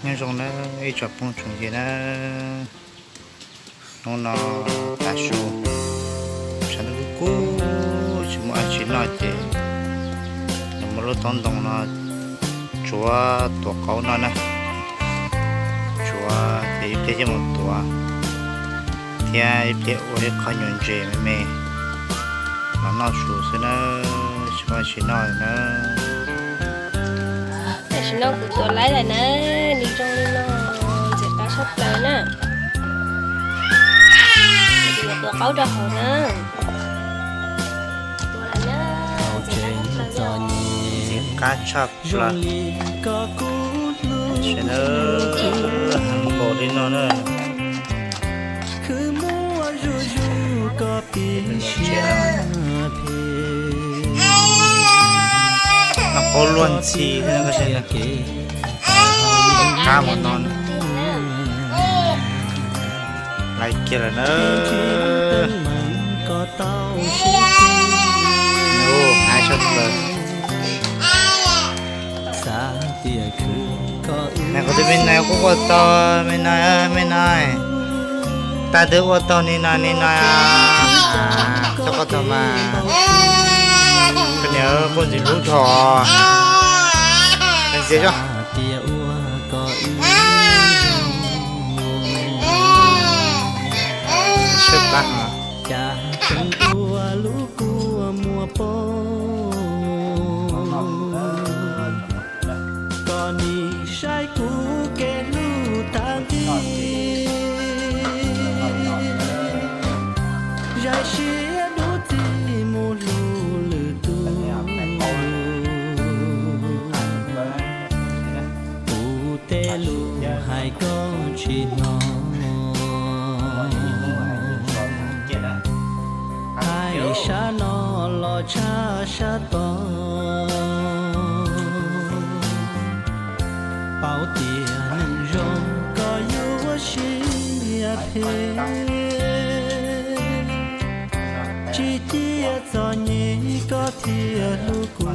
Nyob zoo nawb ib tsoom phooj tsoom ywg nawb. Hnub no tav su, tshav ntuj kub kub tsis muaj dab tsi noj ces nws muaj lub taub ntoo no tsuav tuav qaub noj na. Tsuav ces ib pliag coj mus tuav thiab ib pliag ua ib qho nyuag ntses me me los noj su xwb na, tsis muaj dab tsi noj na. Tam sim no kuv tuav laib lawm na, nws zoo li no, ntxim qab tshaj plaws na. Kuv yuav tuav qaub rau hauv na. Tuav lawm na, ntxim qab tshaj plaws. Heev npaum li no na. Noj qaub luag ntxhi, qab mus no lais kiag lawm na. Ua haib tshaj plaws. Nais, kuv tus me nais kuj ua tau, me nais, me nais, tag twb ua tau ni nais, ni nais, coj koj tau mas. Koj niam, koj ntxim hlub dhau. Ntxias tso. Sawv plab. Cas tseem ua lub kua muag poob, koj nim saib kuv kev hlub tag nqi. Zais siab dub txig mus hlub lwm tus. Kuv tej lus hais koj tsis hnov, hais sab no los tshaj sab tod. Paub tias neeg zoo koj yuav siab phem, tsis cia txom nyem koj thiaj hlub kuv.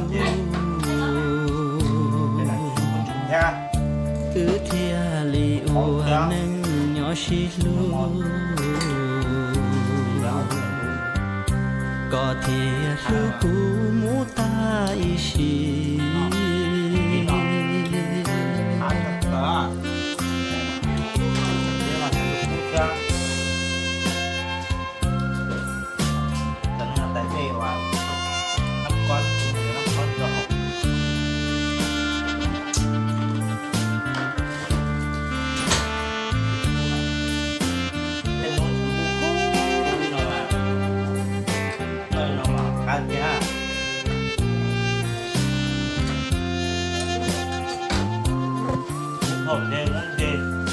Wb thiaj li ua neej nyob sib hlub, koj thiaj hlub kuv mus tag ib sim.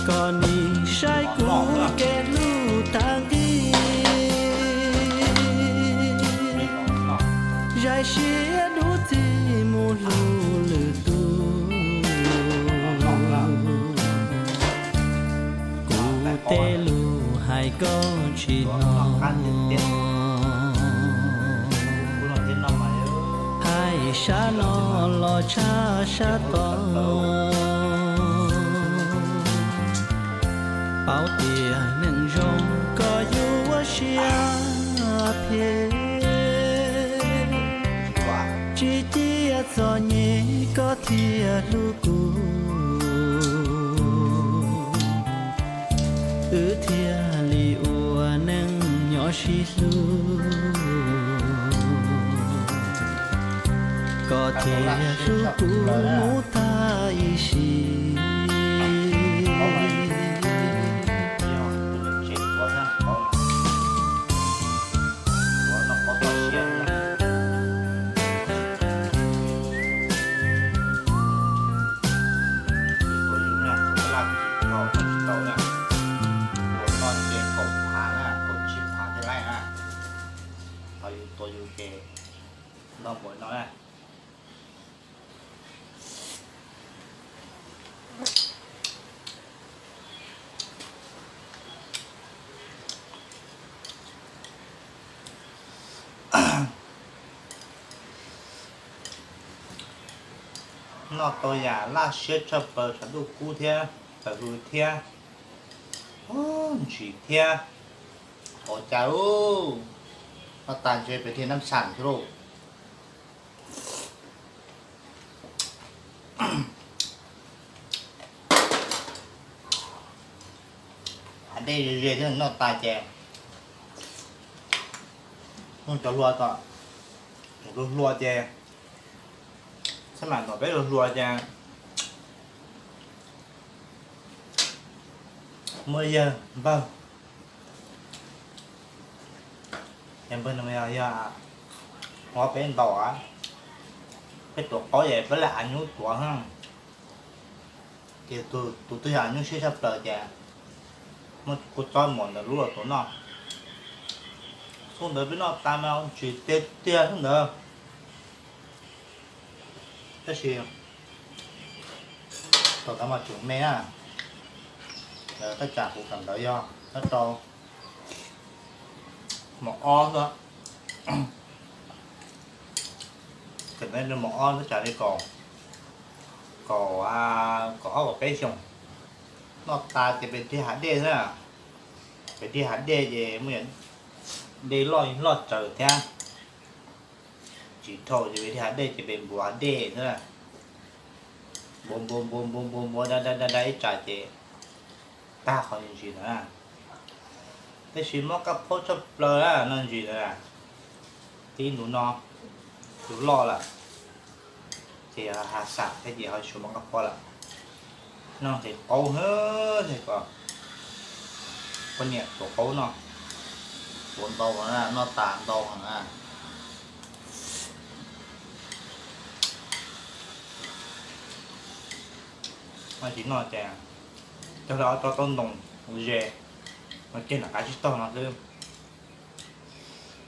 Koj nim saib kuv kev hlub tag nqi, zais siab dub txig mus hlub lwm tus. Kuv tej lus hais koj tsis hnov, hais sab no los tshaj sab tod. Paub tias neeg zoo koj yuav siab phem, tsis cia txom nyem koj thiaj hlub kuv. Wb thiaj li ua neej nyob sib hlub, koj thiaj hlub kuv mus tag ib sim. Tua yus ces noj npaum no na. Noj tau yam laj siab tshaj plaws, tshav ntuj kub thiab. Tawm hws thiab, ntsim thiab, hauv cas, noj tas ntshe pem dhia nab xam thiab lauj. Hav dej ze ze thiab noj tas ces muaj cov hluas tom, tus hluas ces, xab mam tom peb tus hluas ces muaj yawg npawg, yawg npawg no yog hlob peb ntaus, peb tuav qaub ces peb lam av nyuj tuav, ces tus twg yog av nyuj siab tshaj plaws ces muab kua txob mos ntawm lub los tuav noj. Xub ntawd peb noj tas mas ntsim tiag tiag xub ntawd. Tab sis thaum ntawd mas tseem me na, tab tsam kuv kawm ntawv yog nyob rau mos ob xwb, kawm ntawv rau mos ob tab tsam li kaum, kaum, kaum ob kaum peb xyoos. Noj tas ces pem dhia hav dej xwb, pem dhia hav dej ces muaj dej loj loj tsaws thiab. Tsis dhau ces pem dhia hav dej ces pem npuav hav dej xwb, npuav npuav npuav npuav npuav npuav da da da da ib tsam ces tag qhov ntsis ntawd na. Tab sis mob kab phaub tshaj plaws na, noj ntsis ntawd na, tib ntus no tus loj lawm, ces yog hav xam thiab ces ho tsis mob kab phaub lawm. Noj nqhis qaub hwv, poj niam tuav qaub noj, tuav ntau na, noj tas ntau na. Tsis noj ces cog lawv ob tsob taub ntoos ua ze, no kiag nram qab tsib taug no xwb.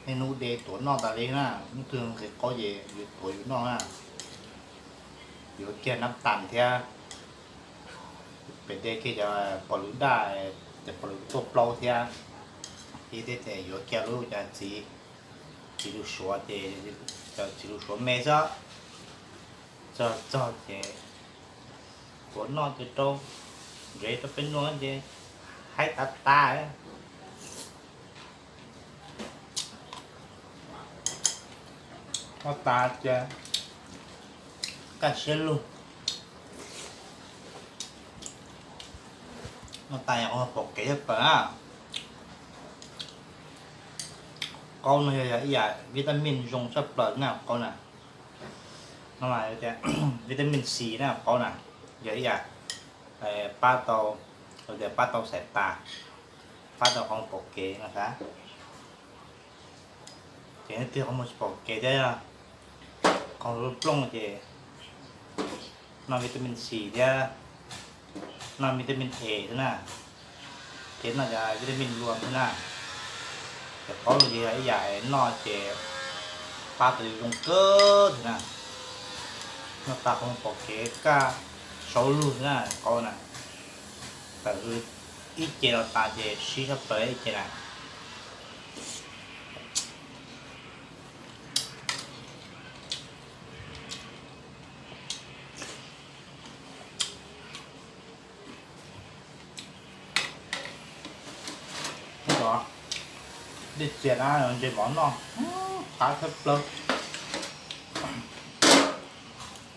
Niaj hnub de tuav noj tas li na, hnub twg nqhis qaub ces yus tuav yus noj na. Yuav kiag nab tas thiab, pem de kiag cov pom lwm daj, cov pom lwm tuaj plaub thiab, ib thiab ces yuav kiag lub cov txiv, txiv lus suav ces, cov txiv lus suav me xwb, txog txog ces tuav noj ces rau ntsev rau peb noj ces haib tas tas. Noj tas ces kaj siab lug. Noj tas yog qhov pom kev tshaj plaws na. Qaub no yog ib yam vitamin zoo tshaj plaws na qaub na. No mas vitamin C na qaub na, yog ib yam pab tau, tias pab tau xaim tas, pab tau qhov muag pom kev no xav. Ces nej twg qhov muag tsis pom kev thiab, qhov muag plooj ces noj vitamin C thiab, noj vitamin A xwb na, thiab noj cov vitamin luam xwb na. Ces qaub no ces yog ib yam noj ces pab tau zoo kawg thiab na. Noj tas qhov muag pom kev kaj saud lug xwb na qaub na. Tawm hws ib ce los tas ces sib tshaj plaws ib ce na. Dej txias na, ntses mov noj, qab tshaj plaws,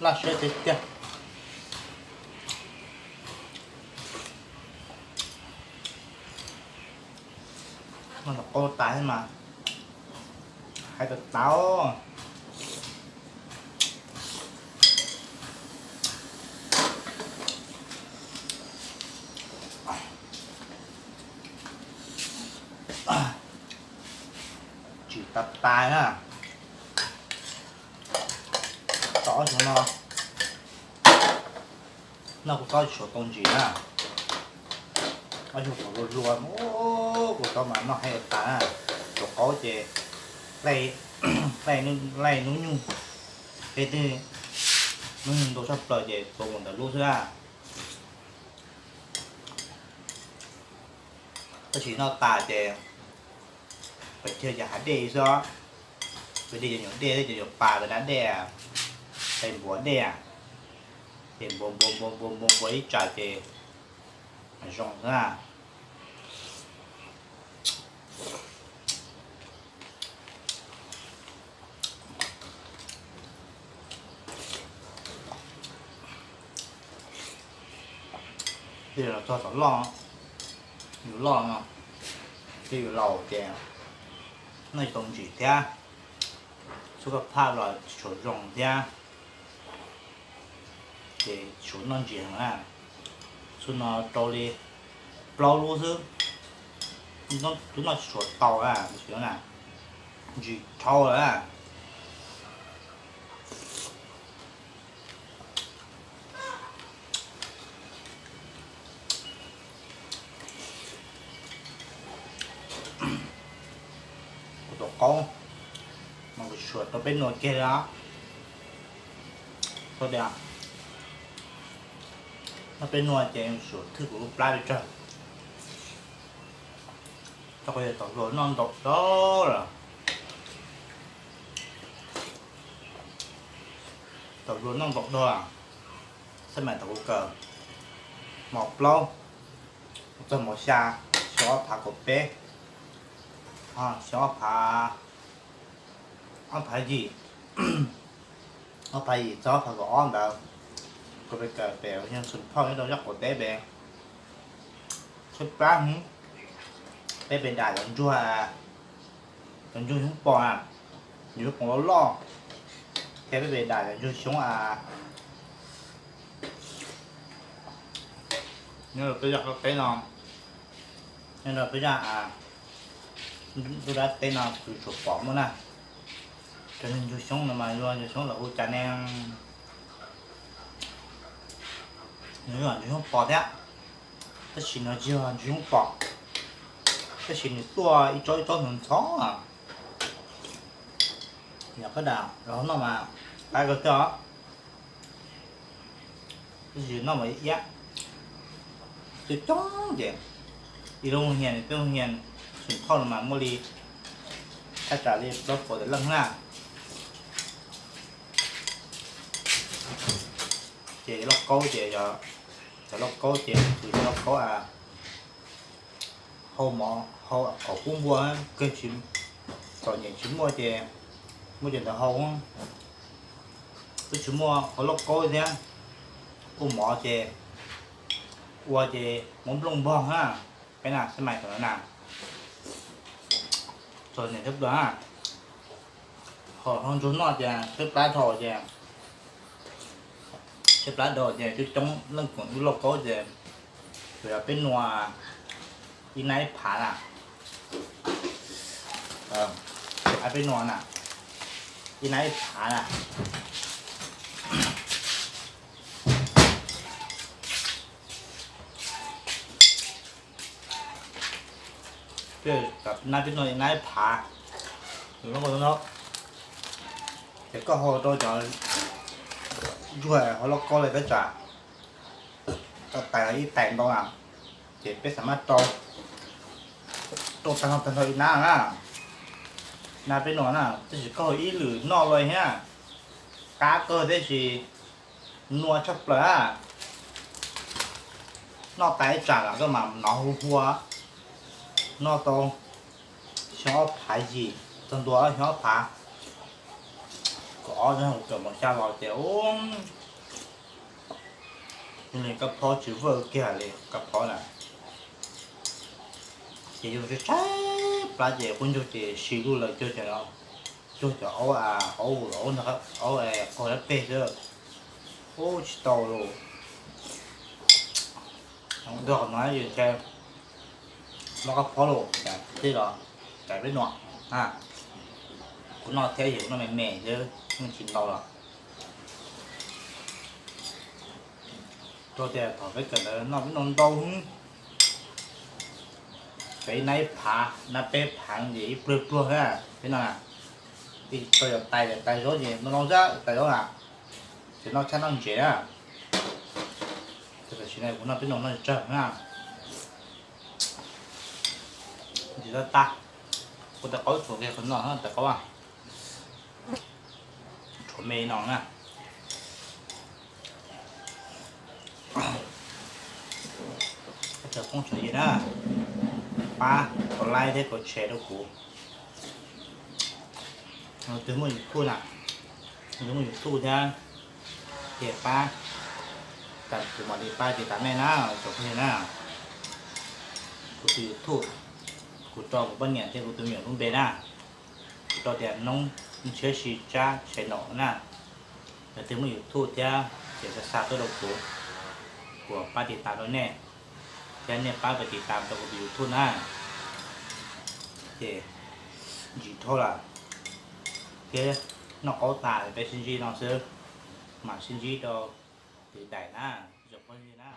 laj siab tiag tiag. Noj qaub tas mas hais tas tas. Tsis tas tas na. Tau ob xyoos no noj kuv txob tsis tau ntsis na. Ob xyoos thaum hluas hluas, kuv txob mas noj heev tas na. Tus qaub ces laij hnub nyoog, peb twb hnub nyoog ntau tshaj plaws ces tua mus ntawm lub xwb na. Tab sis noj tas ces pem dhia cov hav dej xwb, pem dhia cov nyuam dej thiab cov nyuam pas pem dab dej, pem npuav dej, ces npuav npuav npuav npuav npuav npuav ib tsam ces Zoo xwb na. Tej zaum los txog tom loj, yus loj no, tej yus laus ces noj tsis tau ntsim thiab, xub koj phaj los tsis tshua zoo thiab, ces tsis tshua noj ntsim heev na. Xub no rau li plaub lub xwb, twb noj tsis tshua tau na, ntsim dhau lawm na. Kuv tus qaub mas kuv tsuas tau peb nua kiag li os. Tau tias noj peb nua ces tsuas thwj kuv lub plab pes tsawg. Tau qhov yog tau hluas noj ntau dua lawm. Tau hluas noj ntau dua, xab mais tau kuv kawm mos plaub txog mos xya, xyoo ob phav kaum peb, xyoo ob phav, ob phav yim, ob phav yim txog ob phav kaum ob ntawd, kuv pes kawm pem ua xeev Xeem Phauj nyob rau Zab Qaum Teb pem. Tshaib plab heev, peb pes dam cov ntsuag, cov ntsuag xyoob pos, ntsuag xyoob pos loj loj, thiab peb pes dam cov ntsuag xyoob, nyob rau peb zaj qab teb no, nyob rau peb zaj, lub dab teb no kuv tsuas pom muaj na. Cov ntsuag xyoob no mas yog ntsuag xyoob los hu cas ne, nws yog ntsuag xyoob pos thiab, tab sis nws tsis yog ntsuag xyoob pos, tab sis nws tuaj ib tsob ib tsob ntxhov ntxhov. Yog koj dam los noj mas qab kawg thiab os. Tab sis noj mas iab, coob coob ces ib lub hia, peb lub hia Xeem Phauj no mas muaj li thaj tsam li plaub puas tawm leej na. Ces lauj kaub ces, cov lauj kaub ces, cov lauj kaub hau mov hau qhov kub npua, kawg tsis, txom nyem tsis muaj ces muaj cov ntawd hau. Twb tsis muaj hau lauj kaub thiab, ua mov ces, ua ces muab nplooj npog na, peb na xab mais tom no na, txom nyem thiab pluag na. Ho hau ntsuag noj ces tshaib plab dhau ces, tshaib plab dhau ces coob coob leej koom ib lauj kaub ces, tsuas yog peb nua ib nab ib phav na. Peb nua na, ib nab ib phav na. Nab peb nua ib nab ib phav. Ces koj hau rau cov ntsuag hau lauj kaub li tab tsam tais ib tais ntau na, ces peb xav mas rau, rau tag nrho tag nrho ib nab na, nab peb nua na, tab sis koj hau ib lwm noj los thiab, qab kawg tab sis nua tshaj plaws. Noj tas ib tsam los koj mam nov hu hua, noj tau xyoo ob phav yim txog ntua xyoo ob phav kaum ob, kuv kawm mos xya los ces ua li kab phob tsis vwj kiag li kab phob na. Ces yus tshaib tshaib plab ces quab ntsuag ces si lug lawm cuag cov, cuag cov aub, aub, aub qaug dab peg xwb, ub tsis tau lawm. Ua qhov no yus ntshai mob kab phob lawm, cais los cais peb nua, kuv noj thiab yus noj me me xwb yeej tsis ntau los. Rau tias thaum peb kawm ntawd noj peb nua ntau, peb nab ib phav nab peb phav ces ib pluag pluag thiab peb noj na. Tau yog tais, tais zaub ces noj noj zab tais zaub na, ces noj tshaj noj ntsev na. Tam sim no kuv noj peb nua noj tsawg na. Ntsis tab tag, kuv tais qaub tshuav kiag qhov no tais qaub, tshuav me no na. Cov phooj ywg na, pab kaus like thiab kaus share rau kuv. Tus muaj YouTube na, tus muaj YouTube thiab, ces pab, kuv mam li pab tiv tam nej na, cov phooj ywg na. Kuv tus YouTube, kuv rau kuv poj niam thiab kuv tus me nyuam lub npe na. Kuv rau tias Noob Ntshiab Si Tsab Channel na. Yog tus muaj YouTube thiab ces xa xa tuaj rau kuv, kuv pab tiv tam rau nej, thiab nej pab pab tiv tam rau kuv tus YouTube na. Ces ntsis dhau lawm, thiab noj qaub tas peb sib ntsib no xwb, mam sib ntsib rau lwm daim na, cov phooj ywg na.